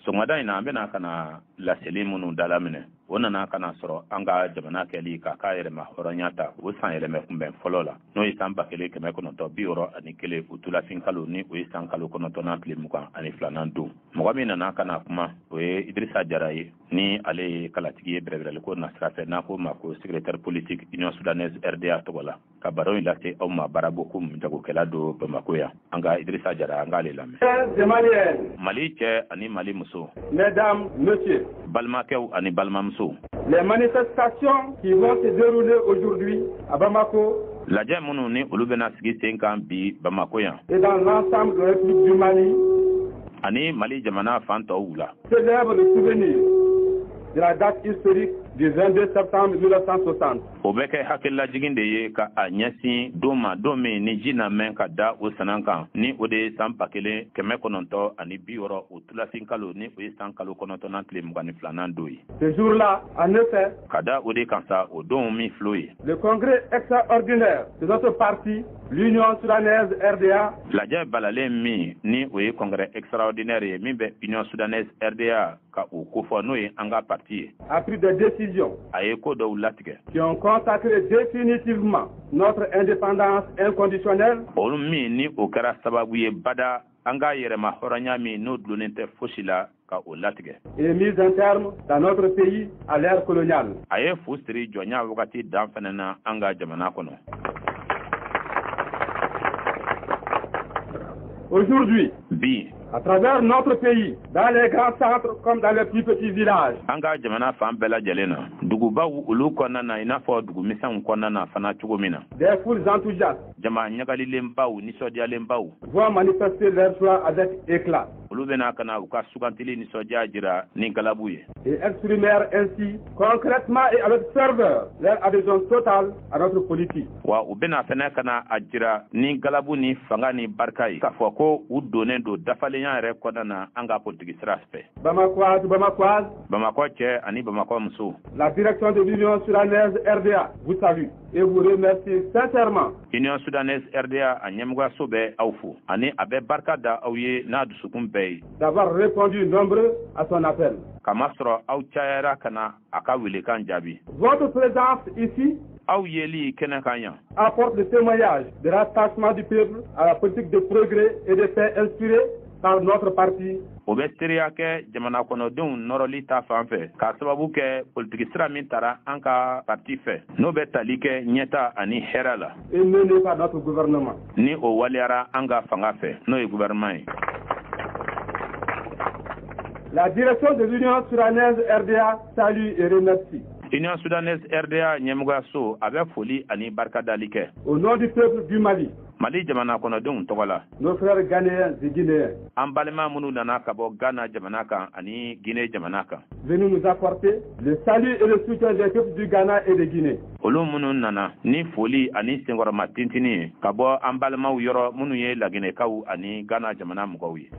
Sɔgɔmada in na, an bɛna ka na laseli minnu dalaminɛ, o nana ka na sɔrɔ an ka jamana kɛli k'a k'a yɛrɛma hɔrɔnya ta, o san yɛlɛmɛ kunbɛn fɔlɔ la, n'o ye san 1961 utulafin kalo, ni o ye san kalo 9nan tile 22nan don. Mɔgɔ min nana ka na kuma, o ye Idirisa Jara ye, ni ale ye kalatigi ye bɛrɛbɛrɛliko nasira fɛ, n'a ko ma ko secrétaire politique Union soudanaise RDA tɔgɔ la, ka baro in lase aw ma. Baarabokum jagokɛla don Bamako yan. An ka Idirisa Jara, an k'ale lamɛn. Mali cɛ ani Mali muso, Mesdames, Messieurs, balimakɛw ani balimamusow, les manifestations qui vont se dérouler aujourd'hui à Bamako lajɛ minnu ni olu bɛna sigi sen kan bi Bamako yan et dans l'ensemble de la République du Mali ani Mali jamana fan tɔw la célèbrent le souvenir de la date historique du 22 septembre 1960. O bɛ kɛ hakililajigin de ye ka a ɲɛsin don ma, don min ni ji na mɛn ka da o sanan kan, ni o de ye san 1960 o tulafin kalo, ni o ye san kalo 9nan tile 22nan don ye. Ce jour-là, en effet, Ka da o de kan sa, o don min filɛ ye, le congrès extraordinaire de notre parti, l'Union soudanaise RDA, lajɛ balalen min ni o ye congrès extraordinaire ye min bɛ Union soudanaise RDA ka o kofɔ, n'o ye an ka parti ye, a pris des décisions a ye ko dɔw latigɛ qui ont consacré définitivement notre indépendance inconditionnelle olu min ni o kɛra sababu ye bada an ka yɛrɛma hɔrɔnya min n'o dulonnen tɛ fosi la, ka o latigɛ et mis un terme dans notre pays à l'ère coloniale. A ye fu siri jɔnya wagati dan fɛnɛ na an ka jamana kɔnɔ. Aujourd'hui, Bi, à travers notre pays, dans les grands centres comme dans les plus petits villages, an ka jamana fan bɛɛ lajɛlen na, dugubaw olu kɔnɔna na, i n'a fɔ dugumisɛnw kɔnɔna na fana cogo min na, des foules enthousiastes jama ɲagalilenbaw, nisɔndiyalenbaw vont manifester leur joie avec éclat olu bɛna ka na u ka sugantili nisɔndiya jira ni galabu ye et exprimer ainsi concrètement et avec ferveur leur adhésion totale à notre politique. Wa u bɛna fɛnɛ ka na a jira ni galabu ni fanga ni barika ye k'a fɔ ko u donnen don dafalenya yɛrɛ kɔnɔna na an ka politiki sira fɛ. Bamakoises, Bamakoises, Bamakɔ cɛ ani Bamakɔ muso, la direction de l'Union soudanaise RDA vous salue et vous remercie sincèrement Union soudanaise RDA a ɲɛmɔgɔyaso bɛ aw fo ani a bɛ barika da aw ye n'a dusukun bɛɛ ye d'avoir répondu nombreux à son appel. Kamasɔrɔ aw cayara ka na a ka welekan jaabi. Votre présence ici Aw yeli kɛnɛ kan yan apporte le témoignage de l'attachement du peuple à la politique de progrès et de paix inspirée par notre parti o bɛ seereya kɛ jamana kɔnɔdenw nɔrɔli ta fan fɛ, k'a sababu kɛ politiki sira min tara an ka parti fɛ, n'o bɛ tali kɛ ɲɛta ani hɛrɛ la et menée par notre gouvernement. ni o waleyara an ka fanga fɛ, n'o ye gouvernement ye. La direction de l'Union soudanaise RDA salue et remercie Union soudanaise RDA ɲɛmɔgɔyaso, a bɛ foli ani barikadali kɛ au nom du peuple du Mali Mali jamana kɔnɔdenw tɔgɔ la nos frères ghanéens et guinéens an balima minnu nana ka bɔ Ghana jamana kan ani Guinée jamana kan, venus nous apporter le salut et le soutien des peuples du Ghana et de Guinée. olu minnu nana ni foli ani senkɔrɔma tintini ye ka bɔ an balimaw yɔrɔ minnu ye Laginɛkaw ani Ghana jamana mɔgɔw ye.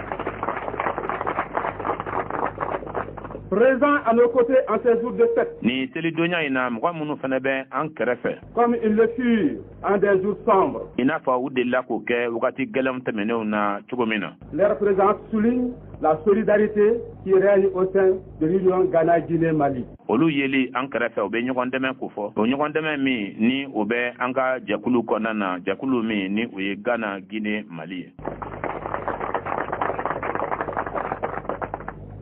Présents à nos côtés en ces jours de fête, Nin selidonya in na, mɔgɔ minnu fana bɛ an kɛrɛfɛ comme ils le furent en des jours sombres, i n'a fɔ u delila k'o kɛ wagati gɛlɛnw tɛmɛnenw na cogo min na, leur présence souligne la solidarité qui règne au sein de l'Union Ghana-Guinée-Mali. Olu yeli an kɛrɛfɛ, u bɛ ɲɔgɔn dɛmɛ ko fɔ, o ɲɔgɔn dɛmɛ min ni o bɛ an ka jɛkulu kɔnɔna na, jɛkulu min ni o ye Ghana, Guinée, Mali ye.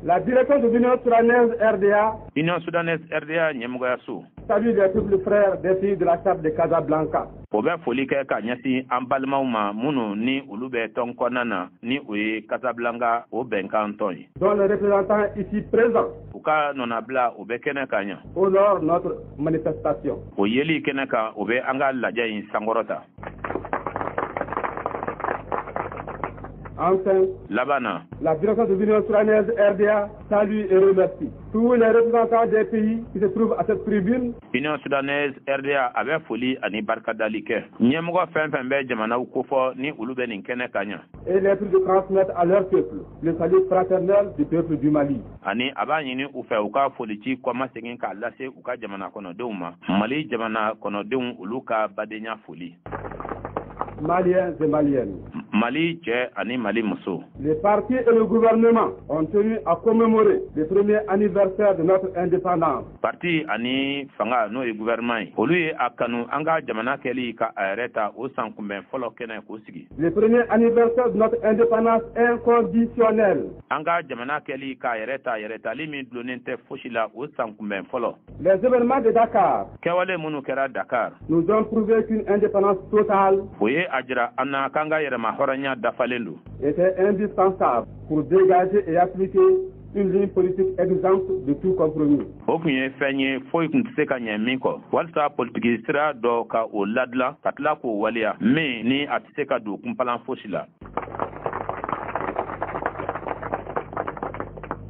La direction de l'Union soudanaise RDA Union soudanaise RDA ɲɛmɔgɔyaso salue les peuples frères des pays de la Charte de Casablanca o bɛ foli kɛ ka ɲɛsin an balimaw ma minnu ni olu bɛ tɔn kɔnɔna na, ni o ye Casablanca o bɛnkan tɔn ye, dont les représentants ici présents u ka nɔnabila o bɛ kɛnɛ kan yan honorent notre manifestation. O yeli kɛnɛ kan, o bɛ an ka lajɛ in sankɔrɔta. Enfin, Laban na, la direction de l'Union soudanaise RDA salue et remercie tous les représentants des pays qui se trouvent à cette tribune Union soudanaise RDA a bɛ foli ani barikadali kɛ ɲɛmɔgɔ fɛn fɛn bɛ jamanaw kofɔ ni olu bɛ nin kɛnɛ kan yan et les prie de transmettre à leur peuple le salut fraternel du peuple du Mali. Ani a b'a ɲini u fɛ u ka folici kɔmasegin k'a lase u ka jamana kɔnɔdenw ma, Mali jamana kɔnɔdenw olu ka badenya foli. Maliens et Maliennes, Mali cɛ ani Mali muso. Le parti et le gouvernement ont tenu à commémorer le premier anniversaire de notre indépendance. Parti ani fanga, n'o ye gouvernement ye, olu ye a kanu an ka jamana kɛli ka a yɛrɛ ta, o san kunbɛn fɔlɔ kɛnɛ k'o sigi. Le premier anniversaire de notre indépendance inconditionnelle. An ka jamana kɛli k'a yɛrɛ ta, yɛrɛtali min dulonnen tɛ fosi la, o san kunbɛn fɔlɔ. Les événements de Dakar Kɛwale minnu kɛra Dakar nous ont prouvé qu'une indépendance totale o ye a jira an na k'an ka yɛrɛma hɔrɔnya dafalen don était indispensable pour dégager et appliquer une ligne politique exempte de tout compromis. O tun ye fɛn ye foyi tun tɛ se ka ɲɛ min kɔ, walisa politiki sira dɔ ka o ladilan ka tila k'o waleya, min ni a tɛ se ka don kunpalan fosi la.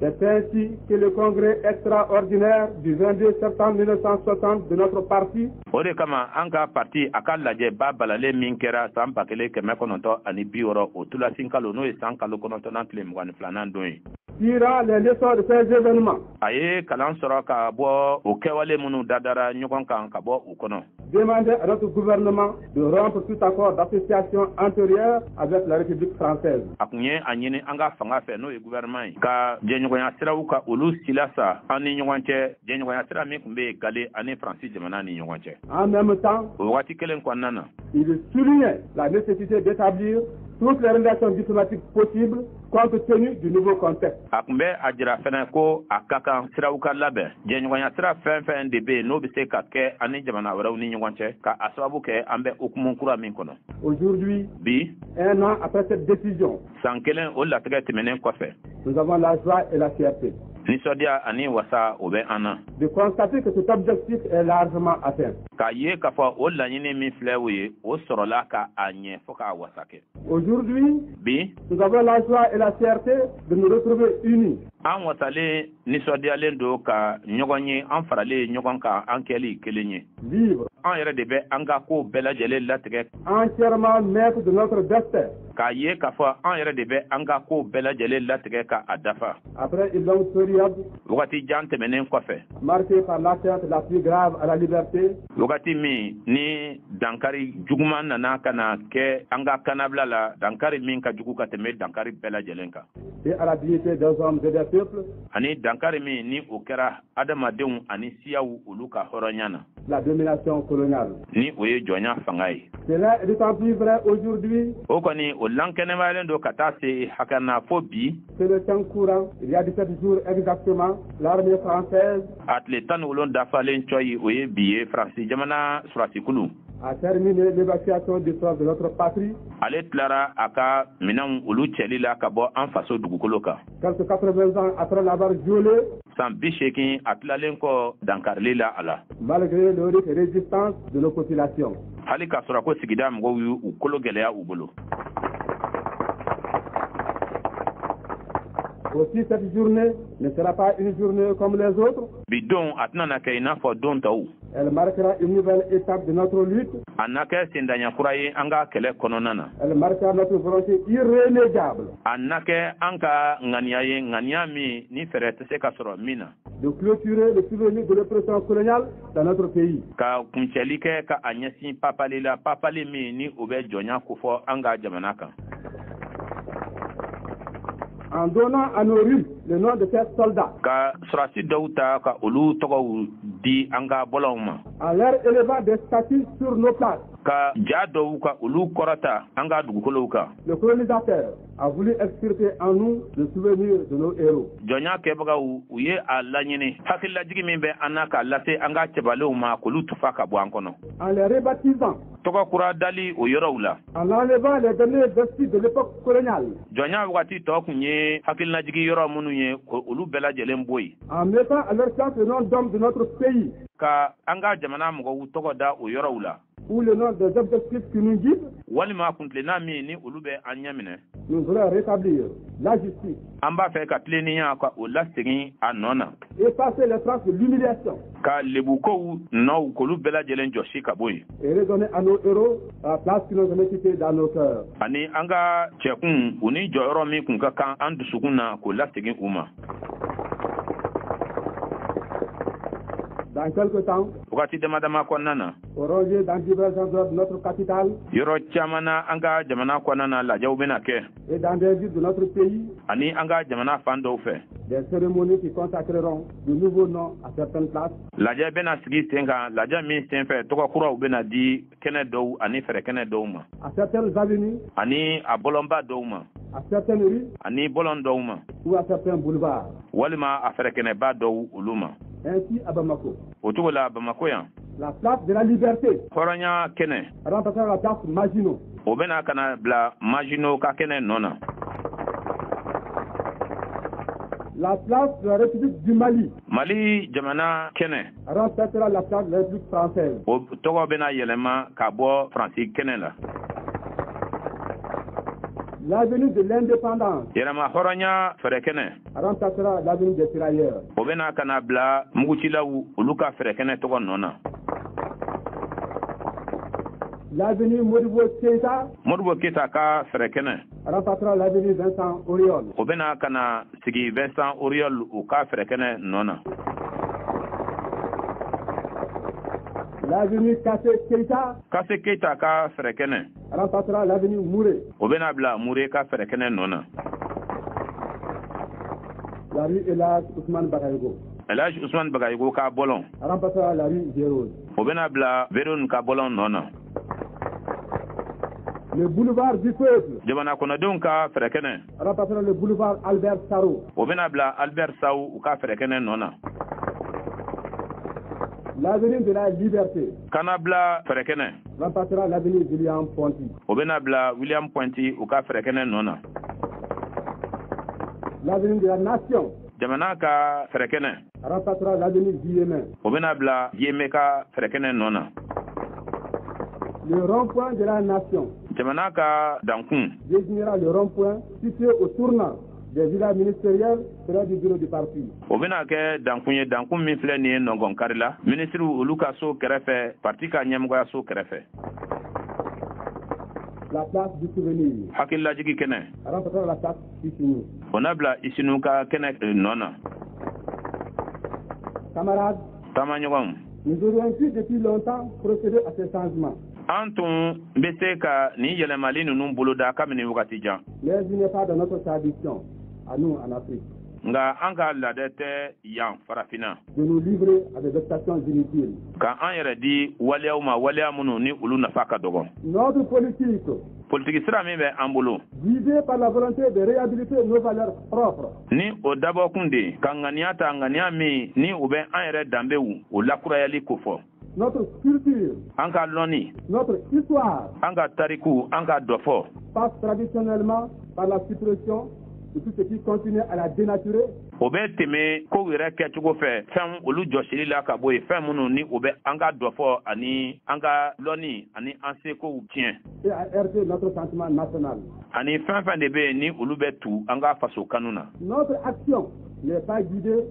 C'est ainsi que le congrès extraordinaire du 22 septembre 1960 de notre parti O de kama an ka parti a ka lajɛba balalen min kɛra san 1960 o tulasin kalo, n'o ye san kalo 9nan tile 22nan don ye, tirant les leçons de ces événements, a ye kalan sɔrɔ ka bɔ o kɛwale minnu dadara ɲɔgɔn kan ka bɔ u kɔnɔ, demandait à notre gouvernement de rompre tout accord d'association antérieur avec la République française. A kun ye a ɲini an ka fanga fɛ, n'o ye gouvernement ye, ka jɛɲɔgɔnya siraw ka olu silasa an ni ɲɔgɔn cɛ, jɛɲɔgɔnya sira min tun bɛ yen Gale ani Faransi jamana ni ɲɔgɔn cɛ. En même temps, O wagati kelen kɔnɔna na, il soulignait la nécessité d'établir toutes les relations diplomatiques possibles compte tenu du nouveau contexte. A tun bɛ a jira fɛnɛ ko a ka kan siraw ka labɛn, jɛɲɔgɔnya sira fɛn fɛn de bɛ yen n'o bɛ se ka kɛ an ni jamana wɛrɛw ni ɲɔgɔn cɛ, ka a sababu kɛ an bɛ hukumu kura min kɔnɔ. Aujourd'hui, Bi, un an après cette décision, san kelen o latigɛ tɛmɛnen kɔfɛ, nous avons la joie et la fierté nisɔndiya ani wasa o bɛ an na de constater que cet objectif est largement atteint. k'a ye k'a fɔ o laɲini min filɛ, o ye o sɔrɔla ka a ɲɛ fo k'a wasa kɛ. Aujourd'hui, Bi, nous avons la joie et la fierté de nous retrouver unis, an wasalen nisɔndiyalen don ka ɲɔgɔn ye, an faralen ɲɔgɔn kan, an kɛli kelen ye, libres, an yɛrɛ de bɛ an ka kow bɛɛ lajɛlen latigɛ, entièrement maîtres de notre destin. k'a ye k'a fɔ an yɛrɛ de bɛ an ka kow bɛɛ lajɛlen latigɛ ka a dafa. Après une longue période Wagati jan tɛmɛnen kɔfɛ marquée par l'atteinte la plus grave à la liberté, wagati min ni dankari juguman nana ka na kɛ an ka kannabila la, dankari min ka jugu ka tɛmɛ dankari bɛɛ lajɛlen kan, et à la dignité des hommes et des peuples, ani dankari min ni o kɛra adamadenw ani siyaw olu ka hɔrɔnya na, la domination coloniale. ni o ye jɔnya fanga ye. Cela est d'autant plus vrai aujourd'hui O kɔni o lankɛnɛmayalen don ka taa se hakɛ na fo bi que le temps courant, il y a 17 jours exactement, l'armée française a tile 17 dafalen cɔyi, o ye bi ye, Faransi jamana sɔrɔdasikulu a terminé l'évacuation du sol de notre patrie ale tilara a ka minɛnw olu cɛli la ka bɔ an faso dugukolo kan, quelque 80 ans après l'avoir violée, san 80 a tilalen kɔ dankarili la a la, malgré l'héroïque résistance de nos populations. hali k'a sɔrɔ ko sigida mɔgɔw y'u u kolo gɛlɛya u bolo. Aussi, cette journée ne sera pas une journée comme les autres. Bi don a tɛna na kɛ i n'a fɔ don tɔw. Elle marquera une nouvelle étape de notre lutte. A na kɛ sendanya kura ye an ka kɛlɛ kɔnɔna na. Elle marquera notre volonté irrémédiable A na kɛ an ka ŋaniya ye, ŋaniya min ni fɛɛrɛ tɛ se ka sɔrɔ min na, de clôturer le souvenir de l'oppression coloniale dans notre pays. ka kuncɛli kɛ ka a ɲɛsin papali la, papali min ni o bɛ jɔnya kofɔ an ka jamana kan. En donnant à nos rues le nom de ces soldats, Ka sɔrɔdasi dɔw ta ka olu tɔgɔw di an ka bɔlɔnw ma, en leur élevant des statues sur nos places, ka ja dɔw ka olu kɔrɔta an ka dugukolow kan, le colonisateur a voulu extirper en nous le souvenir de nos héros. Jɔnya kɛbagaw u ye a laɲini hakililajigi min bɛ an na k'a lase an ka cɛbalenw ma, k'olu tufa ka bɔ an kɔnɔ. En les rebaptisant, Tɔgɔ kura dali o yɔrɔw la, en enlevant les derniers vestiges de l'époque coloniale, jɔnya wagati tɔ kun ye hakililajigi yɔrɔ minnu ye, ko olu bɛɛ lajɛlen bɔ yen, en mettant à leur place le nom d'hommes de notre pays ka an ka jamana mɔgɔw tɔgɔ da o yɔrɔw la, ou le nom des objectifs qui nous guident, walima kuntilenna min ni olu bɛ an ɲɛ minɛ, nous voulons rétablir la justice, an b'a fɛ ka tilennenya ka o lasegin a nɔ na, effacer les traces de l'humiliation ka lebukow nɔw k'olu bɛɛ lajɛlen jɔsi ka bɔ yen, et redonner à nos héros la place qu'ils ont occupée dans nos cœurs. ani an ka cɛkun u ni jɔyɔrɔ min kun ka kan an dusukun na, k'o lasegin u ma. Dans quelque temps, wagati dama dama kɔnɔna na, auront lieu dans divers endroits de notre capitale yɔrɔ caman na an ka jamana kɔnɔna na, lajɛw bɛna kɛ et dans des villes de notre pays ani an ka jamana fan dɔw fɛ des cérémonies qui consacreront de nouveaux noms à certaines places, Lajɛ bɛna sigi sen kan, lajɛ min sen fɛ tɔgɔ kuraw bɛna di kɛnɛ dɔw ani fɛrɛkɛnɛ dɔw ma, à certaines avenues, ani a bɔlɔnba dɔw ma, à certaines rues ani bɔlɔn dɔw ma, ou à certains boulevards. walima a fɛrɛkɛnɛba dɔw olu ma. Ainsi, à Bamako, O cogo la Bamako yan, la place de la Liberté hɔrɔnya kɛnɛ remplacera la place Maginot. o bɛna ka na bila Maginot ka kɛnɛ nɔ na. La place de la République du Mali Mali jamana kɛnɛ remplacera la place de la République française. o tɔgɔ bɛna yɛlɛma ka bɔ Faransi kɛnɛ la. L'avenue de l'Indépendance Yɛrɛma hɔrɔnya fɛrɛkɛnɛ remplacera l'avenue des Tirailleurs. o bɛna ka na bila mugucilaw olu ka fɛrɛkɛnɛ tɔgɔ nɔ na. L'avenue Modibo Keïta Modibo Keyita ka fɛrɛkɛnɛ remplacera l'avenue Vincent Auriol. o bɛna ka na sigi Vincent Auriol u ka fɛrɛkɛnɛ nɔ na. L'avenue Kassé Keïta Kase Keyita ka fɛrɛkɛnɛ remplacera l'avenue Mouré. o bɛna bila Mure ka fɛrɛkɛnɛ nɔ na. La rue Elhadj Ousmane Bagayogo Elhadj Usman Bagayogo ka bɔlɔn remplacera la rue Vérone. o bɛna bila Vérone ka bɔlɔn nɔ na. Le boulevard du Peuple Jamana kɔnɔdenw ka fɛrɛkɛnɛ remplacera le boulevard Albert Sarraut. o bɛna bila Albert Sarraut u ka fɛrɛkɛnɛ nɔ na. L'avenue de la Liberté Kanabila fɛrɛkɛnɛ remplacera l'avenue William Ponty. o bɛna bila William Ponty u ka fɛrɛkɛnɛ nɔ na. L'avenue de la Nation Jamana ka fɛrɛkɛnɛ remplacera l'avenue Guillemin. o bɛna bila Guillemin ka fɛrɛkɛnɛ nɔ na. Le rond-point de la Nation Jamana ka dankun désignera le rond-point situé au tournant des villas ministérielles près du bureau du parti. o bɛna kɛ dankun ye, dankun min filɛ nin ye nɔngɔn kari la minisiriw olu ka so kɛrɛfɛ, parti ka ɲɛmɔgɔya so kɛrɛfɛ. La place du Souvenir Hakililajigi kɛnɛ remplacera la place Husseini. o na bila Isinu ka kɛnɛ nɔ na. Camarades, Taamaɲɔgɔnw, nous aurions pu depuis longtemps procéder à ces changements, an tun bɛ se ka nin yɛlɛmali ninnu boloda kabini wagati jan, mais il n'est pas dans notre tradition, à nous en Afrique, nka an ka laadɛ tɛ yan Farafinna de nous livrer à des vexations inutiles. ka an yɛrɛ di waleyaw ma, waleya minnu ni olu nafa ka dɔgɔ. Notre politique, Politiki sira min bɛ an bolo, guidée par la volonté de réhabiliter nos valeurs propres, ni o dabɔkun de ka ŋaniya ta, ŋaniya min ni o bɛ an yɛrɛ danbew o lakurayali kofɔ, notre culture, an ka lɔnni, notre histoire, an ka tariku, an ka dɔfɔ, passe traditionnellement par la suppression de tout ce qui continue à la dénaturer o bɛ tɛmɛ kow yɛrɛ kɛcogo fɛ, fɛn olu jɔsili la ka bɔ yen, fɛn minnu ni o bɛ an ka dɔfɔ ani an ka lɔnni ani an sekow tiɲɛ, et à heurter notre sentiment national. ani fɛn fɛn de bɛ yen ni olu bɛ tu an ka faso kanu na. Notre action n'est pas guidée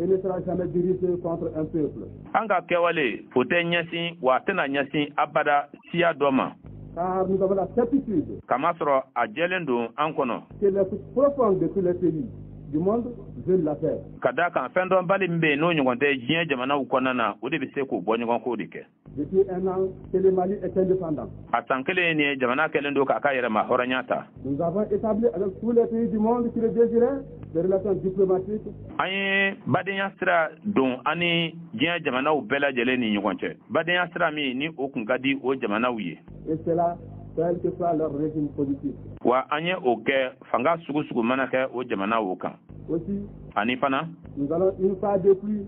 et ne sera jamais dirigée contre un peuple, An ka kɛwale o tɛ ɲɛsin wa a tɛna ɲɛsin abada siya dɔ ma, car nous avons la certitude kamasɔrɔ a jɛlen don an kɔnɔ que les sources profondes de tous les pays du monde veulent la paix. ka da kan fɛn dɔnbali min bɛ yen n'o ɲɔgɔn tɛ diɲɛ jamanaw kɔnɔna na, o de bɛ se k'o bɔ ɲɔgɔn ko de kɛ. Depuis un an que le Mali est indépendant, A san kelen ye nin ye jamana kɛlen don k'a ka yɛrɛma hɔrɔnya ta, nous avons établi avec tous les pays du monde qui le désiraient des relations diplomatiques an ye badenya sira don an ni diɲɛ jamanaw bɛɛ lajɛlen ni ɲɔgɔn cɛ, badenya sira min ni o kun ka di o jamanaw ye. et cela, quel que soit leur régime politique. Wa an ye o kɛ fanga sugu sugu mana kɛ o jamanaw o kan. Aussi, Ani fana, nous allons une fois de plus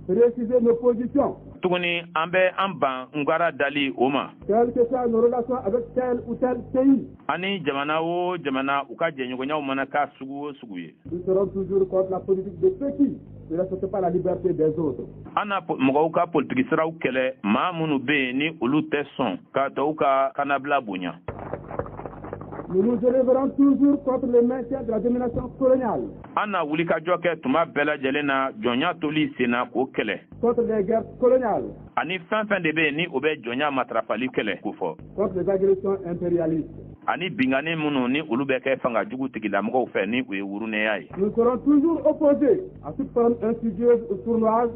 préciser nos positions, tuguni an bɛ an ban ngara dali o ma, quelles que soient nos relations avec tel ou tel pays. Ani jamana o jamana u ka jɛɲɔgɔnyaw mana k'a sugu o sugu ye. Nous serons toujours contre la politique de ceux qui ne respectent pas la liberté des autres. An na mɔgɔw ka politiki siraw kɛlɛ, maa minnu bɛ yen ni olu tɛ sɔn ka tɔw ka kannabila bonya. Nous nous élèverons toujours contre le maintien de la domination coloniale, An na wulikajɔ kɛ tuma bɛɛ lajɛlen na jɔnya toli sen na k'o kɛlɛ, contre les guerres coloniales, ani fɛn fɛn de bɛ yen ni o bɛ jɔnya matarafali kɛlɛ k'o fɔ, contre les agressions impérialistes. ani binkanni minnu ni olu bɛ kɛ fanga jugu tigilamɔgɔw fɛ ni o ye wurunɛya ye. Nous serons toujours opposés à toute forme insidieuse ou sournoise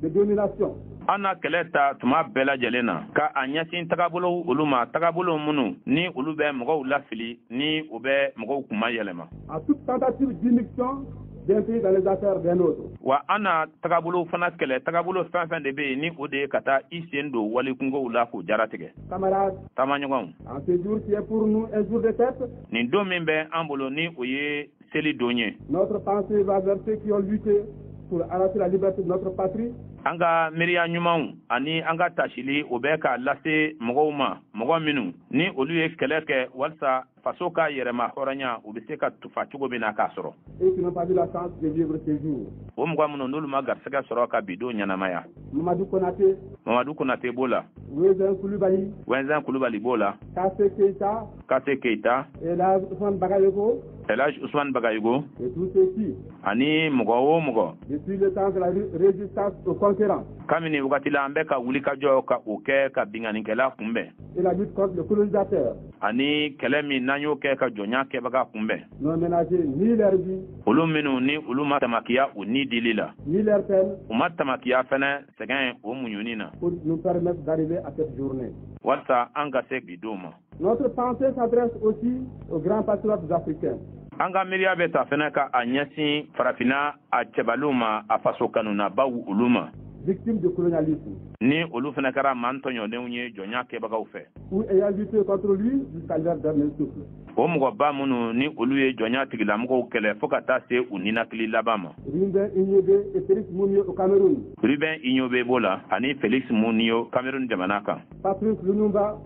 de domination. An na kɛlɛ ta tuma bɛɛ lajɛlen na ka a ɲɛsin tagabolow olu ma, tagabolo minnu ni olu bɛ mɔgɔw lafili, ni u bɛ mɔgɔw kuma yɛlɛma. À toute tentative d'immixtion d'un pays dans les affaires d'un autre. Wa an na tagabolo fana kɛlɛ, tagabolo fɛn fɛn de bɛ yen ni o de ye ka taa i sen don walikungow la k'o jaratigɛ. Camarades, Taamaɲɔgɔnw, en ce jour qui est pour nous un jour de fête, nin don min bɛ an bolo ni o ye seli don ye, notre pensée va vers ceux qui ont lutté pour arracher la liberté de notre patrie, an ka miiriya ɲumanw ani an ka tasili, o bɛ ka lase mɔgɔw ma, mɔgɔ minnu ni olu ye kɛlɛ kɛ walasa faso ka yɛrɛma hɔrɔnya, u bɛ se ka tufa cogo min na k'a sɔrɔ. et qui n'ont pas eu la chance de vivre ces jours. O mɔgɔ minnu n'olu ma garisɛgɛ sɔrɔ ka bi don ɲɛnamaya. Mamadou Konaté, Mamadu Konate b'o la, Ouezzin Coulibaly, Wɛnzɛn Kulubali b'o la, Kassé Keïta, Kase Keita, Elhadj Ousmane Bagayogo, Elhadj Usman Bagayogo, et tous ceux qui, ani mɔgɔ o mɔgɔ, depuis le temps de la résistance aux conquérants kabini wagati la an bɛ ka wulikajɔ ka o kɛ ka binganikɛla kunbɛn et la lutte contre le colonisateur, ani kɛlɛ min n'an y'o kɛ ka jɔnya kɛbaga kunbɛn, n'ont ménagé ni leur vie, olu minnu ni olu ma tamakiya u ni dili la, ni leur peine u ma tamakiya fɛnɛ sɛgɛn o muɲuni na pour nous permettre d'arriver à cette journée. walasa an ka se bi don ma. Notre pensée s'adresse aussi aux grands patriotes africains, An ka miiriya bɛ ta fɛnɛ ka a ɲɛsin Farafinna a cɛbaliw ma, a faso kanunabaw olu ma, victimes du colonialisme ni olu fɛnɛ kɛra maa tɔɲɔdenw ye jɔnya kɛbagaw fɛ, ou ayant lutté contre lui jusqu'à leur dernier souffle. O mɔgɔba minnu ni olu ye jɔnya tigilamɔgɔw kɛlɛ fɔɔ ka taa se u ninakili laban ma. Ruben Iyobé et Félix Moumié au Cameroun, Ruben Iyobe b'o la ani Felix Muniyo Cameroun jamana kan, Patrice Lumumba,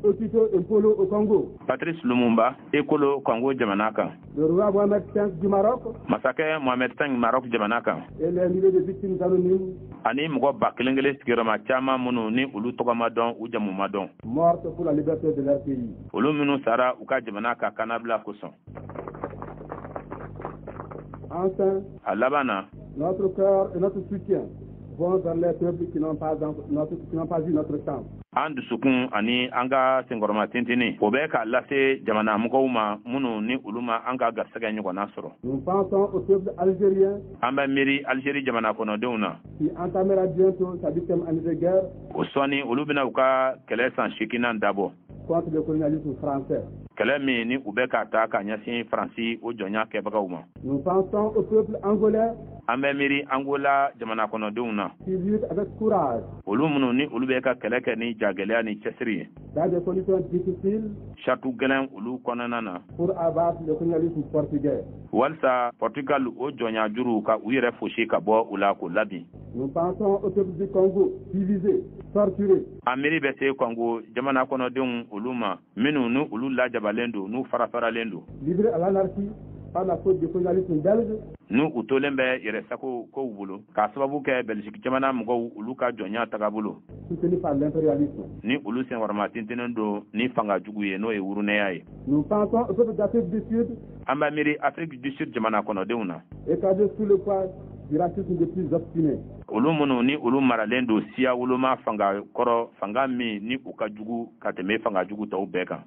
Okito et Mpolo au Congo, Patrice Lumumba, Ekolo, Congo jamana kan, le roi Mohamed V du Maroc masakɛ Mohamed V Maroc jamana kan, et les milliers de victimes anonymes ani mɔgɔ ba kelen kelen sigiyɔrɔma caman minnu ni olu tɔgɔ ma dɔn, u jamu ma dɔn, mortes pour la liberté de leur pays. olu minnu sara u ka jamana ka kannabila kosɔn. Enfin, A laban na, notre cœur et notre soutien vont vers les peuples qui n'ont pas eu notre chance. an dusukun ani an ka senkɔrɔma tintini, o bɛ k'a lase jamana mɔgɔw ma minnu ni olu ma an ka garisɛgɛ ɲɔgɔnna sɔrɔ. Nous pensons au peuple algérien An bɛ miiri Alizeri jamana kɔnɔdenw na qui entamera bientôt sa huitième année de guerre o sɔnni olu bɛna u ka kɛlɛ san 8nan dabɔ contre le colonialisme français. kɛlɛ min ni u bɛ ka ta ka ɲɛsin Faransi o jɔnya kɛbagaw ma. Nous pensons au peuple angolais An bɛ miiri Angola jamana kɔnɔdenw na qui lutte avec courage olu minnu ni olu bɛ ka kɛlɛ kɛ ni jagɛlɛya ni cɛsiri ye dans des conditions difficiles sarati gɛlɛn olu kɔnɔna na pour abattre le colonialisme portugais. walisa Portugal o jɔnya juru ka u yɛrɛ fosi ka bɔ u la k'o labin. Nous pensons au peuple du Congo divisé, torturé, An miiri bɛ se Kɔngo jamana kɔnɔdenw olu ma, minnu ni olu lajabalen don, n'u farafaralen don, livré à l'anarchie par la faute du colonialisme belge n'u u tolen bɛ yɛrɛsago kow bolo k'a sababu kɛ Bɛliziki jamana mɔgɔw olu ka jɔnya tagabolo soutenu par l'impérialisme. ni olu senkɔrɔma tintinen don ni fanga jugu ye, n'o ye wurunɛya ye. Nous pensons au peuple d'Afrique du Sud An bɛ miiri Afrique du Sud jamana kɔnɔdenw na, écrasé sous le poids du racisme des plus obstinés. olu minnu ni olu maralen don siya woloma fanga kɔrɔ, fanga min ni u ka jugu ka tɛmɛ fanga jugu tɔw bɛɛ kan.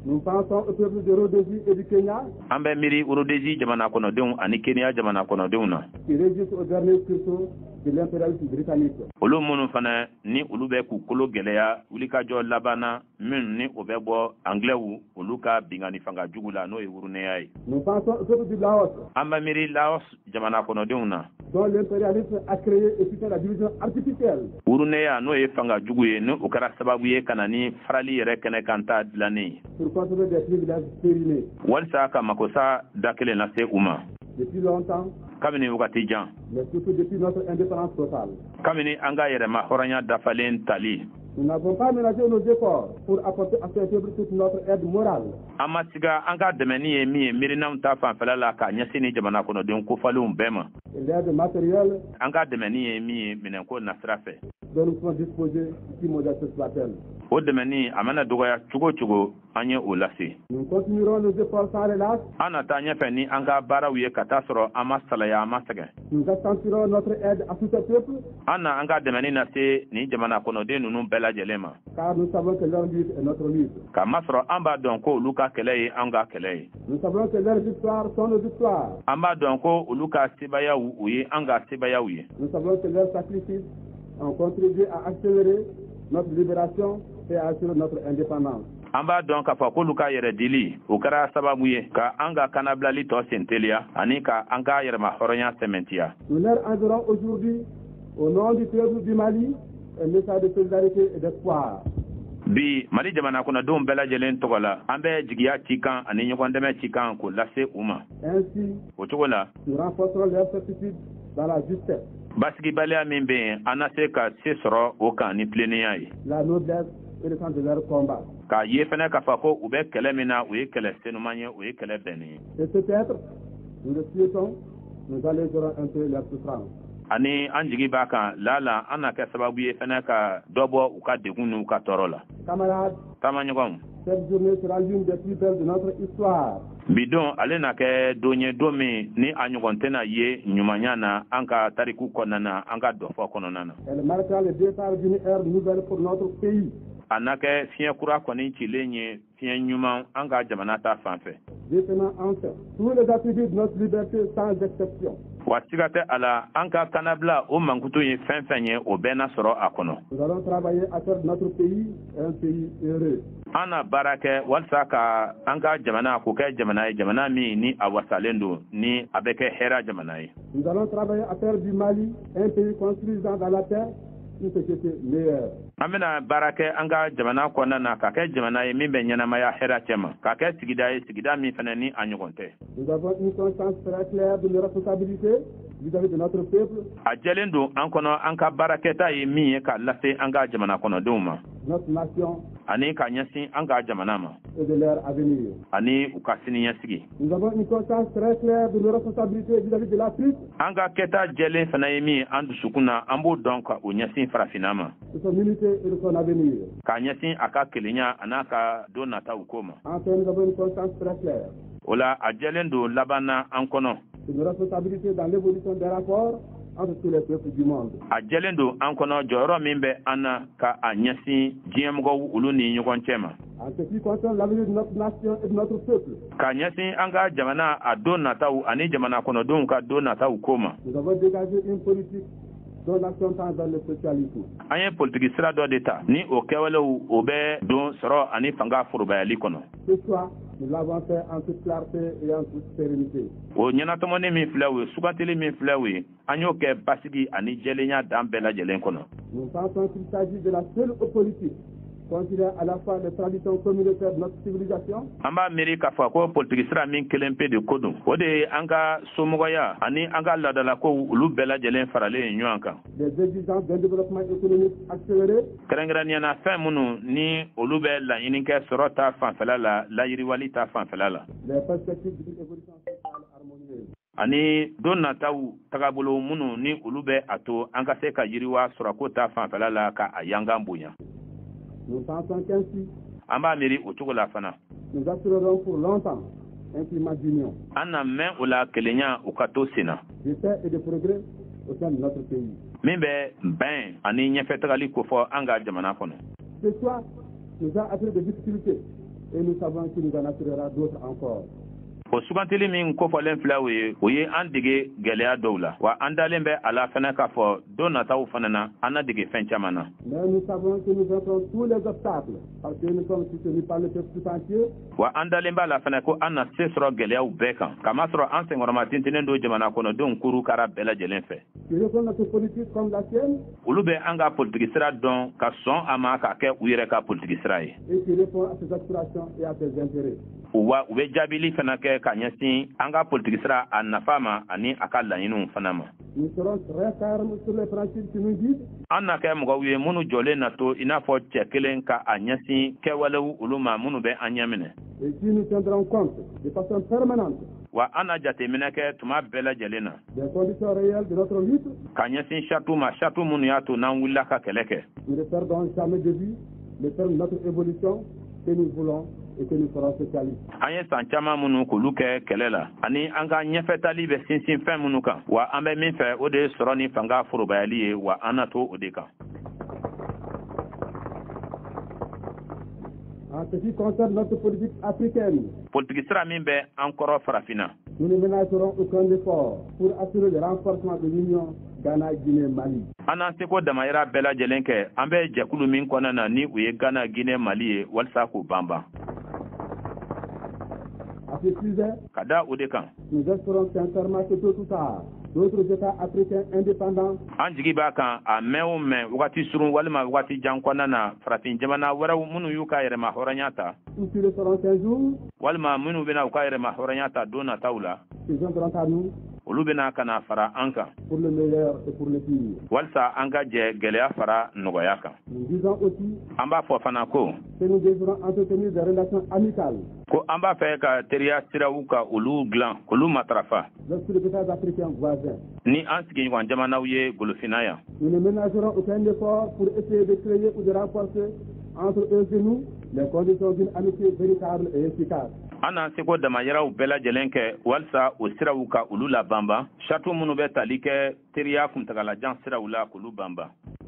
Nous pensons au peuple de Rhodésie et du Kenya An bɛ miiri Rodesi jamana kɔnɔdenw ani Kenya jamana kɔnɔdenw na, qui résistent au dernier sursaut de l'impérialisme britannique. olu minnu fana ni olu bɛ k'u kolo gɛlɛya wulikajɔ labanna minnu ni o bɛ bɔ Anglɛw olu ka bingani fanga jugu la, n'o ye wurunɛya ye. Nous pensons au peuple du Laos An bɛ miiri Laos jamana kɔnɔdenw na dont l'impérialisme a créé et soutient la division artificielle wurunɛya, n'o ye fanga jugu ye, ni o kɛra sababu ye ka na ni farali yɛrɛ kɛnɛ kan ta dilannen ye pour conserver des privilèges périmés. walisa ka makosa da kelen lase u ma. Depuis longtemps, Kabini wagati jan, mais surtout depuis notre indépendance totale, kabini an ka yɛrɛma hɔrɔnya dafalen tali, nous n'avons pas ménagé nos efforts pour apporter à ces peuples toute notre aide morale, an ma siga an ka dɛmɛni ye min ye miirinaw ta fanfɛla la k'a ɲɛsin ni jamana kɔnɔden kofɔlenw bɛɛ ma et l'aide matérielle an ka dɛmɛni ye min ye minɛnko nasira fɛ dont nous pouvons disposer, si modeste soit-elle. O dɛmɛni a mana dɔgɔya cogo o cogo, an ye o lase. Nous continuerons nos efforts sans relâche. An na taa ɲɛfɛ ni an ka baaraw ye ka taa sɔrɔ an ma salaya, an ma sɛgɛn. Nous accentuerons notre aide à tous ces peuples An na an ka dɛmɛni lase nin jamana kɔnɔden ninnu bɛɛ lajɛlen ma, car nous savons que leur lutte est notre lutte. K'a masɔrɔ an b'a dɔn ko olu ka kɛlɛ ye an ka kɛlɛ ye. Nous savons que leurs victoires sont nos victoires. An b'a dɔn ko olu ka sebayaw, o ye an ka sebayaw ye. Nous savons que leurs sacrifices ont contribué à accélérer notre libération et à assurer notre indépendance. An b'a dɔn k'a fɔ k'olu ka yɛrɛdili, o kɛra sababu ye ka an ka kanabilali tɔ sen teliya ani ka an ka yɛrɛma hɔrɔnya sɛmɛntiya. Nous leur enverrons aujourd'hui, au nom du peuple du Mali, un message de solidarité et d'espoir. Bi, Mali jamana kɔnɔdenw bɛɛ lajɛlen tɔgɔ la, an bɛ jigiya cikan ani ɲɔgɔn dɛmɛ cikan k'o lase u ma. Ainsi, O cogo la, nous renforcerons leur certitude dans la justesse, basigibaliya min bɛ yen, an na se ka se sɔrɔ o kan ni tilennenya ye, la noblesse et le sens de leur combat. K'a ye fɛnɛ k'a fɔ ko u bɛ kɛlɛ min na, o ye kɛlɛ senuman ye, o ye kɛlɛ bɛnnen ye. Et peut-être, nous le souhaitons, nous allégerons un peu leur souffrance. Ani an jigi b'a kan, lala an na kɛ sababu ye fɛnɛ ka dɔ bɔ u ka degun n'u ka tɔɔrɔ la. Camarades, Taamaɲɔgɔnw, cette journée sera l'une des plus belles de notre histoire. bi don, ale na kɛ don ye, don min ni a ɲɔgɔn tɛna ye ɲumanya na an ka tariku kɔnɔna na, an ka dɔfɔ kɔnɔna na. Elle marquera le départ d'une ère nouvelle pour notre pays. A na kɛ fiɲɛ kura kɔni cilen ye, fiɲɛ ɲuman an ka jamana ta fan fɛ. Détenant enfin tous les attributs de notre liberté sans exception. Wa siga tɛ a la, an ka kannabila o mankutu ye fɛn fɛn ye, o bɛɛ na sɔrɔ a kɔnɔ. Nous allons travailler à faire de notre pays un pays heureux. An na baara kɛ walisa ka an ka jamana k'o kɛ jamana ye, jamana min ni a wasalen don, ni a bɛ kɛ hɛrɛ jamana ye. Nous allons travailler à faire du Mali un pays construisant dans la paix une société meilleure. An bɛna baara kɛ an ka jamana kɔnɔna na ka kɛ jamana ye min bɛ ɲɛnamaya hɛrɛ cɛ ma, ka kɛ sigida ye, sigida min fana ni a ɲɔgɔn tɛ. Nous avons une conscience très claire de nos responsabilités vis-à-vis de notre peuple, A jɛlen don an kɔnɔ, an ka baarakɛta ye min ye ka lase an ka jamana kɔnɔdenw ma, notre nation ani ka ɲɛsin an ka jamana ma, et de leur avenir. ani u ka siniɲɛsigi. Nous avons une conscience très claire de nos responsabilités vis-à-vis de l'Afrique, An ka kɛta jɛlen fana ye min ye an dusukun na, an b'o dɔn ka o ɲɛsin farafinna ma, de son unité et de son avenir. k'a ɲɛsin a ka kelenya a n'a ka don nataw ko ma. Enfin, nous avons une conscience très claire O la, a jɛlen don laban na an kɔnɔ de nos responsabilités dans l'évolution des rapports entre tous les peuples du monde. A jɛlen don an kɔnɔ jɔyɔrɔ min bɛ an na ka a ɲɛsin diɲɛmɔgɔw olu ni ɲɔgɔn cɛ ma. En ce qui concerne l'avenir de notre nation et de notre peuple, K'a ɲɛsin an ka jamana a don nataw ani jamana kɔnɔdenw ka don nataw ko ma, nous avons dégagé une politique dont l'action tend vers le socialisme. an ye politiki sira dɔ de ta ni o kɛwalew o bɛ don sɔrɔ ani fanga forobayali kɔnɔ. Ce choix, nous l'avons fait en toute clarté et en toute sérénité. O ɲɛnatɔmɔni min filɛ o ye, sugantili min filɛ o ye, an y'o kɛ basigi ani jɛlenya dan bɛɛ lajɛlen kɔnɔ. Nous pensons qu'il s'agit de la seule politique considère à la fois les traditions communautaires de notre civilisation An b'a miiri k'a fɔ ko politiki sira min kelen pe de ko don, o de ye an ka somɔgɔya ani an ka laadalakow olu bɛɛ lajɛlen faralen ɲɔgɔn kan, les exigences d'un développement économique accéléré, kɛrɛnkɛrɛnnenya na fɛn minnu ni olu bɛ laɲini kɛ sɔrɔ ta fanfɛla la, layiriwali ta fanfɛla la, les perspectives d'une évolution sociale harmonieuse. ani don nataw tagabolo minnu ni olu bɛ a to an ka se ka yiriwa sɔrɔko ta fanfɛla la, ka a yangan bonya. Nous pensons qu'ainsi, An b'a miiri o cogo la fana, nous assurerons pour longtemps un climat d'union, an na mɛn o la kelenya u ka to sen na, de paix et de progrès au sein de notre pays. min bɛ bɛn ani ɲɛfɛtagali kofɔ an ka jamana kɔnɔ. Ce choix nous a attiré des difficultés et nous savons qu'il nous en attirera d'autres encore. O sugantili min kofɔlen filɛ, o ye, o ye an dege gwɛlɛya dɔw la, wa an dalen bɛ a la fɛnɛ k'a fɔ don nataw fana na, an na dege fɛn caman na. Mais nous savons que nous vaincrons tous les obstacles parce que nous sommes soutenus par le peuple tout entier. Wa an dalen b'a la fɛnɛ ko an na se sɔrɔ gwɛlɛyaw bɛɛ kan, kamasɔrɔ an senkɔrɔma tintinen don jamana kɔnɔdenw kuru kara bɛɛ lajɛlen fɛ, qui reconnaissent notre politique comme la sienne olu bɛ an ka politiki sira dɔn ka sɔn a ma k'a kɛ u yɛrɛ ka politiki sira ye, et qui répond à ses aspirations et à ses intérêts. Wa u bɛ jaabili fana kɛ ka ɲɛsin an ka politiki sira a nafa ma ani a ka laɲiniw fana ma. Nous serons très fermes sur les principes qui nous guident An na kɛ mɔgɔw ye minnu jɔlen na to i n'a fɔ cɛ kelen ka a ɲɛsin kɛwalew olu ma minnu bɛ an ɲɛminɛ, et qui nous tiendrons compte de façon permanente wa an na jateminɛ kɛ tuma bɛɛ lajɛlen na des conditions réelles de notre lutte. ka ɲɛsin saritiw ma, sariti minnu y'a to n'an wulila ka kɛlɛ kɛ. Nous ne perdons jamais de vue le terme de notre évolution que nous voulons et que nous ferons socialiste. An ye san caman minnu k'olu kɛ kɛlɛ la ani an ka ɲɛfɛtali bɛ sinsin fɛn minnu kan, wa an bɛ min fɛ, o de ye sɔrɔ ni fanga forobayali ye, wa an na to o de kan. En ce qui concerne notre politique africaine, Politiki sira min bɛ an kɔrɔ farafinna, nous ne ménagerons aucun effort pour assurer le renforcement de l'union Ghana, Guinée, Mali. An n'an seko damayira bɛɛ lajɛlen kɛ an bɛ jɛkulu min kɔnɔna na, ni u ye Ghana, Guinée, Mali ye, walisa k'u banban. À ce sujet, Ka da o de kan, nous espérons sincèrement que tôt ou tard, d'autres États africains indépendants an jigi b'a kan, a mɛn o mɛn, wagati surun walima wagati jan kɔnɔna na, farafin jamana wɛrɛw minnu y'u ka yɛrɛma hɔrɔnya ta, ou qui le seront un jour, walima minnu bɛna u ka yɛrɛma hɔrɔnya ta don nataw la, se joindront à nous olu bɛna ka na fara an kan pour le meilleur et pour le pire. walisa an ka jɛ gɛlɛya fara nɔgɔya kan. Nous disons aussi An b'a fɔ fana ko que nous désirons entretenir des relations amicales ko an b'a fɛ ka teriya siraw ka olu dilan, k'olu matarafa avec tous les États africains voisins. ni an sigiɲɔgɔn jamanaw ye Golofinna yan. Nous ne ménagerons aucun effort pour essayer de créer ou de renforcer entre eux et nous les conditions d'une amitié véritable et efficace. An n'an seko damayiraw bɛɛ lajɛlen kɛ walisa o siraw ka olu la banban, saratu minnu bɛ tali kɛ teriya kuntagalajan siraw la, k'olu banban.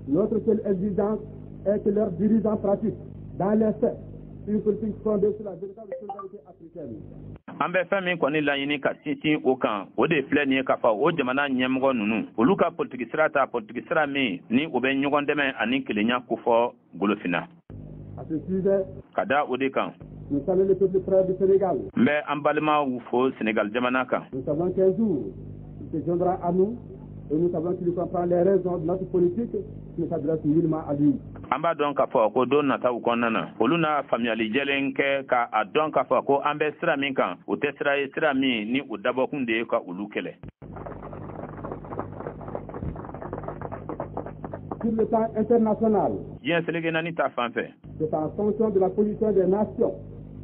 Notre seule exigence est que leurs dirigeants pratiquent dans les faits une politique fondée sur la véritable solidarité africaine. An bɛ fɛn min kɔni laɲini ka sinsin o kan, o de filɛ nin ye, k'a fɔ o jamana ɲɛmɔgɔ ninnu, olu ka politiki sira ta, politiki sira min ni o bɛ ɲɔgɔn dɛmɛ ani kelenya kofɔ Golofinna. À ce sujet, Ka da o de kan, nous saluons le peuple frère du Sénégal. n bɛ an balimaw fo Sénégal jamana kan. Nous savons qu'un jour, il se joindra à nous et nous savons qu'il comprend les raisons de notre politique qui ne s'adresse nullement à lui. An b'a dɔn k'a fɔ ko don nataw kɔnɔna na, olu n'a faamuyali jɛlen kɛ ka a dɔn k'a fɔ ko an bɛ sira min kan, o tɛ sira ye, sira min ni o dabɔkun de ye ka olu kɛlɛ. Sur le plan international, Diɲɛ seleke naani ta fan fɛ, c'est en fonction de la position des nations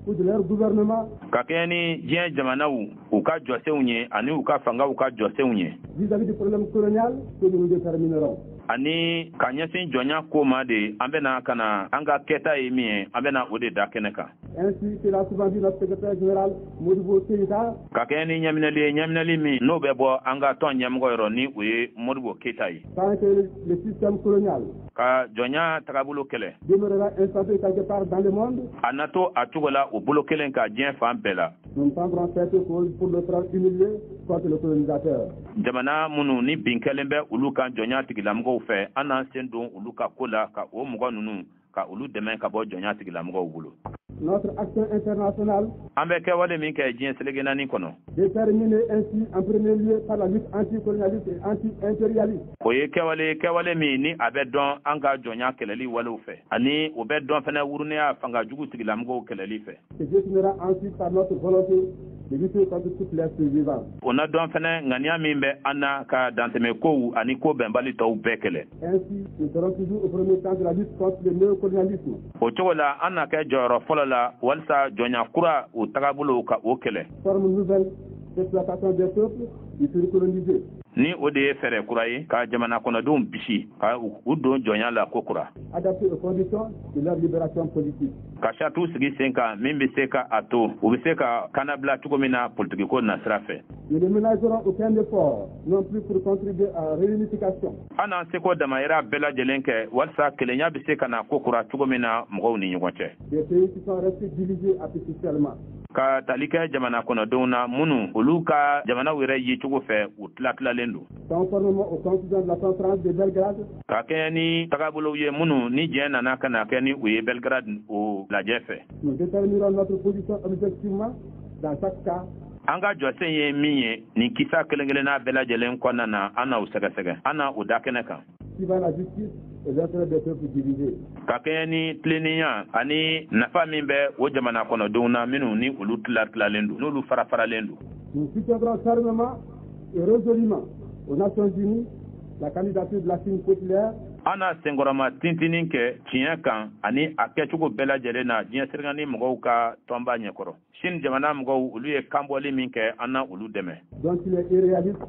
ou de leur gouvernement ka kɛɲɛ ni diɲɛ jamanaw u ka jɔsenw ye ani u ka fangaw ka jɔsenw ye vis-à-vis du problème colonial que nous nous déterminerons. ani ka ɲɛsin jɔnya ko ma de, an bɛna ka na an ka kɛta ye min ye, an bɛna o de da kɛnɛ kan. Ainsi que l'a souvent dit notre secrétaire général Modibo Keïta, Ka kɛɲɛ ni ɲɛminɛli ye, ɲɛminɛli min n'o bɛ bɔ an ka tɔn ɲɛmɔgɔ yɔrɔ, ni o ye Modibo Keyita ye, tant que le système colonial ka jɔnya tagabolo kɛlɛ demeurera installé quelque part dans le monde, a na to a cogo la, o bolo kelen ka diɲɛ fan bɛɛ la, nous ne prendrons fait et cause pour le frère humilié contre le colonisateur. jamana minnu ni bin kɛlen bɛ olu kan jɔnya tigilamɔgɔw fɛ, an n'an sen don olu ka ko la ka o mɔgɔ ninnu ka olu dɛmɛ ka bɔ jɔnya tigilamɔgɔw bolo. Notre action internationale, An bɛ kɛwale min kɛ diɲɛ seleke naani kɔnɔ, déterminée ainsi en premier lieu par la lutte anticolonialiste et anti-impérialiste, o ye kɛwale, kɛwale min ni a bɛ dɔn an ka jɔnya kɛlɛli walew fɛ, ani o bɛ dɔn fɛnɛ wurunɛya fanga jugu tigilamɔgɔw kɛlɛli fɛ, se définira ensuite par notre volonté de lutter contre toutes les survivances. o na dɔn fɛnɛ ŋaniya min bɛ an na ka dantɛmɛ kow ani ko bɛnbali tɔw bɛɛ kɛlɛ. Ainsi, nous serons toujours au premier plan de la lutte contre le néocolonialisme, O cogo la, an na kɛ jɔyɔrɔ fɔlɔ la walisa jɔnya kura o tagabolo ka o kɛlɛ, forme nouvelle d'exploitation des peuples du colonisés, ni o de ye fɛɛrɛ kura ye ka jamana kɔnɔdenw bisi ka u don jɔnya la ko kura, adaptée aux conditions de leur libération politique. ka saratiw sigi sen kan min bɛ se ka a to u bɛ se ka kannabila cogo min na politikiko nasira fɛ. Nous ne ménagerons aucun effort non plus pour contribuer à la réunification An n'an seko damayira bɛɛ lajɛlen kɛ walisa kelenya bɛ se ka na ko kura cogo min na mɔgɔw ni ɲɔgɔn cɛ, des pays qui sont restés divisés artificiellement. ka tali kɛ jamana kɔnɔdenw na minnu olu ka jamanaw yɛrɛ yecogo fɛ, u tila tilalen don, Conformément aux conclusions de la conférence de Belgrade, ka kɛɲɛ ni tagabolow ye minnu ni diɲɛ nana ka na kɛ ni u ye Belgrade o lajɛ fɛ, nous déterminerons notre position objectivement dans chaque cas an ka jɔsen ye min ye nin kisa kelen kelenna bɛɛ lajɛlen kɔnɔna na, an na o sɛgɛsɛgɛ, an na o da kɛnɛ kan, suivant la justice et l'intérêt des peuples divisés. ka kɛɲɛ ni tilennenya ani nafa min bɛ o jamana kɔnɔdenw na minnu ni olu tila tilalen don, n'olu fara faralen don. Nous soutiendrons fermement et résolument aux Nations Unies la candidature de la Chine populaire An n'a senkɔrɔma tintinin kɛ tiɲɛ kan ani a kɛcogo bɛɛ lajɛlen na diɲɛ seleke mɔgɔw ka tɔnba ɲɛkɔrɔ. Sini jamana mɔgɔw, olu ye kanbɔli min kɛ, an na olu dɛmɛ. Dont il est irréaliste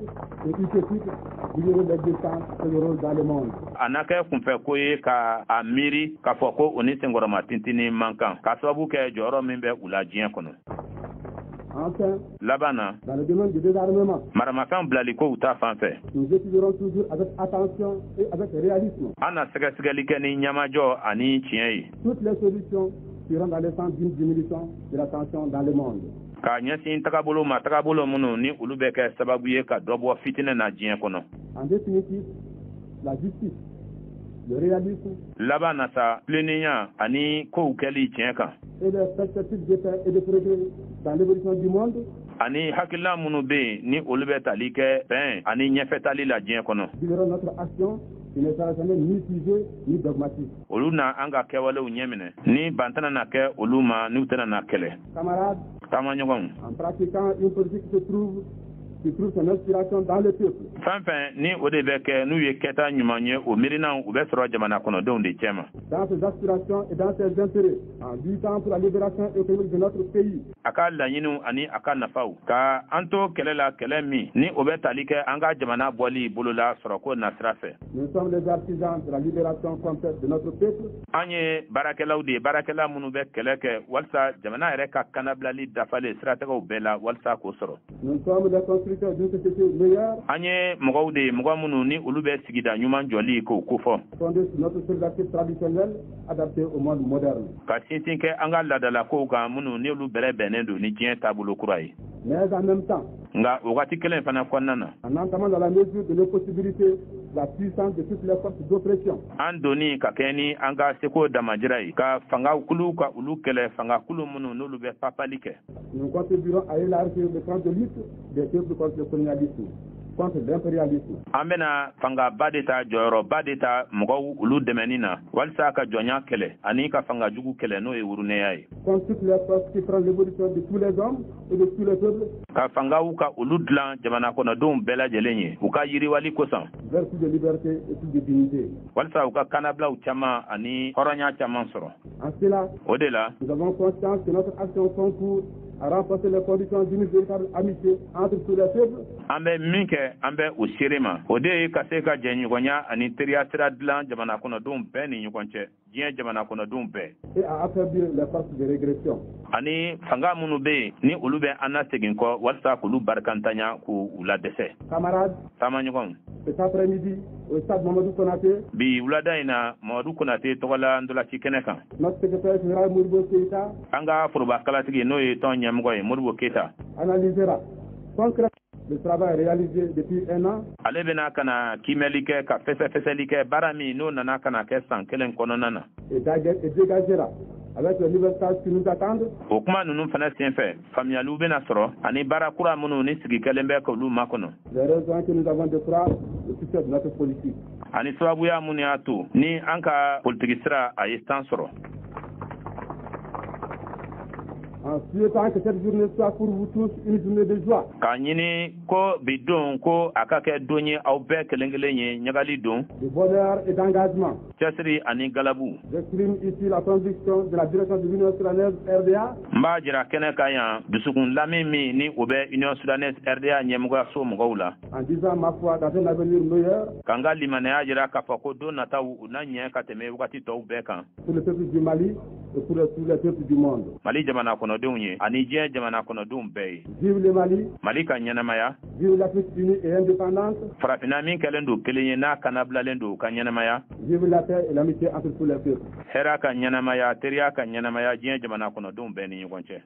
et utopique d'ignorer l'existence et le rôle dans le monde. A na kɛ kunfɛ ko ye ka a miiri k'a fɔ ko o ni senkɔrɔma tintinin man kan, k'a sababu kɛ jɔyɔrɔ min bɛ u la diɲɛ kɔnɔ. Enfin, Laban na, dans le domaine du désarmement, maramafɛnw bilali kow ta fan fɛ, nous étudierons toujours avec attention et avec réalisme an na sɛgɛsɛgɛli kɛ ni ɲamajɔ ani tiɲɛ ye toutes les solutions qui iront dans le sens d'une diminution de la tension dans le monde. K'a ɲɛsin tagabolo ma, tagabolo minnu ni olu bɛ kɛ sababu ye ka dɔ bɔ fitinɛ na diɲɛ kɔnɔ. En définitive, la justice, le réalisme Laban na sa, tilennenya ani kow kɛli tiɲɛ kan et les perspectives de paix et de progrès dans l'évolution du monde ani hakilina minnu bɛ yen ni olu bɛ tali kɛ bɛn ani ɲɛfɛtali la diɲɛ kɔnɔ, guideront notre action qui ne sera jamais ni figée ni dogmatique. olu na an ka kɛwalew ɲɛminɛ, ni ban tɛna na kɛ olu ma, n'u tɛna na kɛlɛ. Camarades, Taamaɲɔgɔnw, en pratiquant une politique qui trouve son inspiration dans le peuple, fɛn fɛn ni o de bɛ kɛ n'u ye kɛta ɲuman ye, o miirinaw u bɛ sɔrɔ jamana kɔnɔdenw de cɛ ma, dans ses aspirations et dans ses intérêts, en luttant pour la libération économique de notre pays, a ka laɲiniw ani a ka nafaw, ka an to kɛlɛ la, kɛlɛ min ni o bɛ tali kɛ an ka jamana bɔli bolola sɔrɔko nasira fɛ, nous sommes les artisans de la libération complète de notre peuple an ye baarakɛlaw de ye, baarakɛla minnu bɛ kɛlɛ kɛ walisa jamana yɛrɛ ka kanabilali dafalen siratigɛw bɛɛ la, walisa k'o sɔrɔ. Nous sommes les constructeurs d'une société meilleure, An ye mɔgɔw de ye, mɔgɔ minnu ni olu bɛ sigida ɲuman jɔli k'o kofɔ, fondée sur notre solidarité traditionnelle adaptée au monde moderne. ka sinsin kɛ an ka laadalakow kan minnu ni olu bɛrɛ bɛnnen don ni diɲɛ taabolo kura ye. Mais en même temps, Nka o wagati kelen fana kɔnɔna na, en entamant dans la mesure de nos possibilités la puissance de toutes les forces d'oppression, an donni ka kɛ ni an ka seko damajira ye ka fangakulu ka olu kɛlɛ, fangakulu minnu n'olu bɛ papali kɛ, nous contribuerons à élargir le camp de lutte des peuples contre le colonialisme, contre l'impérialisme, An bɛna fangaba de ta, jɔyɔrɔba de ta mɔgɔw olu dɛmɛni na walisa ka jɔnya kɛlɛ ani ka fanga jugu kɛlɛ, n'o ye wurunɛya ye, contre toutes les forces qui freinent l'évolution de tous les hommes et de tous les peuples ka fangaw ka olu dilan jamana kɔnɔdenw bɛɛ lajɛlen ye u ka yiriwali kosɔn, vers plus de liberté et plus de dignité. walisa u ka kanabilaw caman ani hɔrɔnya caman sɔrɔ. En cela, O de la, nous avons conscience que notre action concourt à renforcer les conditions d'une véritable amitié entre tous les peuples An bɛ min kɛ, an bɛ o seere ma, o de ye ka se ka jɛɲɔgɔnya ani teriya sira dilan jamana kɔnɔdenw bɛɛ ni ɲɔgɔn cɛ, diɲɛ jamana kɔnɔdenw bɛɛ, et à affaiblir les forces de régression. ani fanga minnu bɛ yen ni olu bɛ an lasegin kɔ, walisa k'olu barikantanya, k'u ladɛsɛ. Camarades, Taamaɲɔgɔnw, cet après-midi, au stade Mamadou Konaté, bi wulada in na, Mamadu Konate tɔgɔla ntolanci kɛnɛ kan, notre secrétaire général Modibo Keïta an ka foroba kalatigi, n'o ye tɔn ɲɛmɔgɔ ye, Modibo Keyita, analysera concrètement le travail réalisé depuis un an ale bɛna ka na kiimɛli kɛ, ka fɛsɛfɛsɛli kɛ baara min n'o nana ka na kɛ san kelen kɔnɔna na. et dégagera avec les nouvelles tâches qui nous attendent O kuma ninnu fana senfɛ, faamuyaliw bɛna sɔrɔ ani baara kura minnu ni sigi kɛlen bɛ k'olu makɔnɔ, les raisons que nous avons de croire au succès de notre politique. ani sababuya minnu y'a to ni an ka politiki sira a ye san sɔrɔ. En souhaitant que cette journée soit pour vous tous une journée de joie, K'a ɲini ko bi don, ko a ka kɛ don ye aw bɛɛ kelen kelen ye, ɲagali don, de bonheur et d'engagement, cɛsiri ani galabu, j'exprime ici la conviction de la direction de l'Union soudanaise RDA n b'a jira kɛnɛ kan yan dusukun lami min ni o bɛ Union soudanaise RDA ɲɛmɔgɔyaso mɔgɔw la, en disant ma foi dans un avenir meilleur k'an ka limanaya jira k'a fɔ ko don nataw u na ɲɛ ka tɛmɛ wagati tɔw bɛɛ kan pour le peuple du Mali et pour tous les peuples du monde. Mali jamana kɔnɔdenw ye ani diɲɛ jamana kɔnɔdenw bɛɛ ye. Vive le Mali, Mali ka ɲɛnamaya, vive l'Afrique unie et indépendante, Farafinna min kɛlen don kelen ye n'a kanabilalen don, u ka ɲɛnamaya, vive la paix et l'amitié entre tous les peuples. Hɛrɛ ka ɲɛnamaya, teriya ka ɲɛnamaya diɲɛ jamana kɔnɔdenw bɛɛ ni ɲɔgɔn cɛ.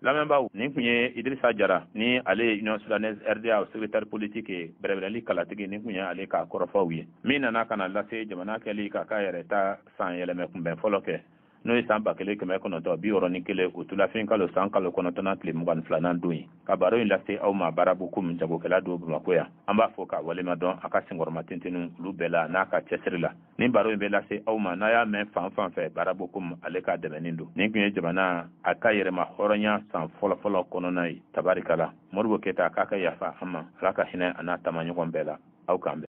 Lamɛnbaaw, nin tun ye Idrissa Jara ni ale ye Union soudanaise RDA secrétaire politique ye, bɛrɛbɛrɛli kalatigi, nin tun ye ale ka kɔrɔfɔw ye min nana ka na lase jamana kɛli k'a k'a yɛrɛ ta san yɛlɛmɛ kunbɛn fɔlɔ kɛ, n'o ye san 1961 o tulafin kalo san kalo 9nan tile 22nan don ye. Ka baro in lase aw ma, Barabu komi jagokɛla don Bamakɔ yan, an b'a fɔ k'a walima dɔn a ka senkɔrɔma tentenu olu bɛɛ la n'a ka cɛsiri la. Ni baro in bɛ lase aw ma, n'a y'a mɛn fan fan fɛ, Barabu komi ale ka dɛmɛni don. Nin tun ye jamana a ka yɛrɛma hɔrɔnya san fɔlɔfɔlɔ kɔnɔna ye. Tabarikala, Modibo Keyita, k'a ka yafa an ma, Ala ka hinɛ a n'a taamaɲɔgɔn bɛɛ la. Aw k'an bɛn.